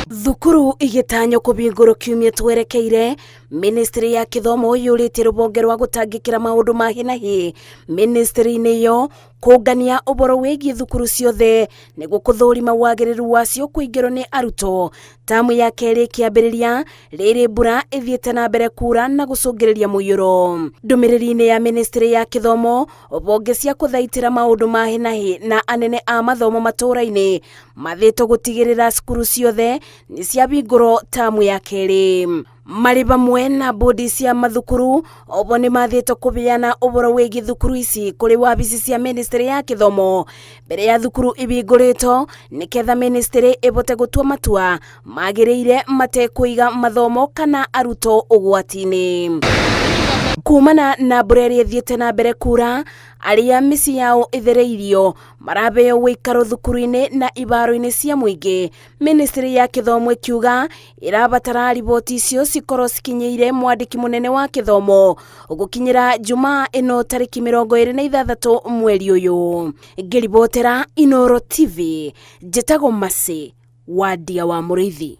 Thukuru igĩtanywo kũhingũrwo kiumia twerekeire, Ministry ya Gĩthomo yũrĩtie rũhonge rwa gũtangĩkĩra maũndũ ma hi na hi ministry-inĩ ĩyo kũngania ũhoro wĩgiĩ thukuru ciothe nĩguo kũthũrima wagĩrĩru wacio kũingĩrwo nĩ arutwo tamu ya kerĩ ĩkĩambĩrĩria rĩrĩ mbura ĩthiĩte na mbere kura na gũcũngĩrĩria mũiyũro. Ndũmĩrĩri-inĩ ya ministry ya Gĩthomo, honge cia kũthaitĩra maũndũ ma hi na hi na anene a mathomo matũũra-inĩ mathĩtwo gũtigĩrĩra cukuru ciothe nĩ ciahingũrwo tamu ya kerĩ. Marĩ vamwe na bodi cia mathukuru obo nĩ mathĩtwo kũheana ũhoro wĩgiĩ thukuru ici kũrĩ wabici cia ministry ya Gĩthomo mbere ya thukuru ibingũrĩtwo nĩketha ministry ĩvote gũtua matua magĩrĩire matekũiga mathomo kana arutwo ũgwati-inĩ. Kumana na mbura ĩrĩa ĩthiĩte na mbere kura, arĩa mĩciĩ yao ĩthereirio marabeo ũikaro thukuru-inĩ na ibaro-inĩ cia mũingĩ. Ministry ya Gĩthomo ĩkiuga ĩrabatara riboti icio cikorwo cikinyĩire mwandĩki mũnene wa gĩthomo gũkinyĩra Jumaa ĩno tarĩki 26 mweri ũyũ. Ngĩribotera Inooro TV, njĩtagwo Mercy Wandia wa Mũrĩithi.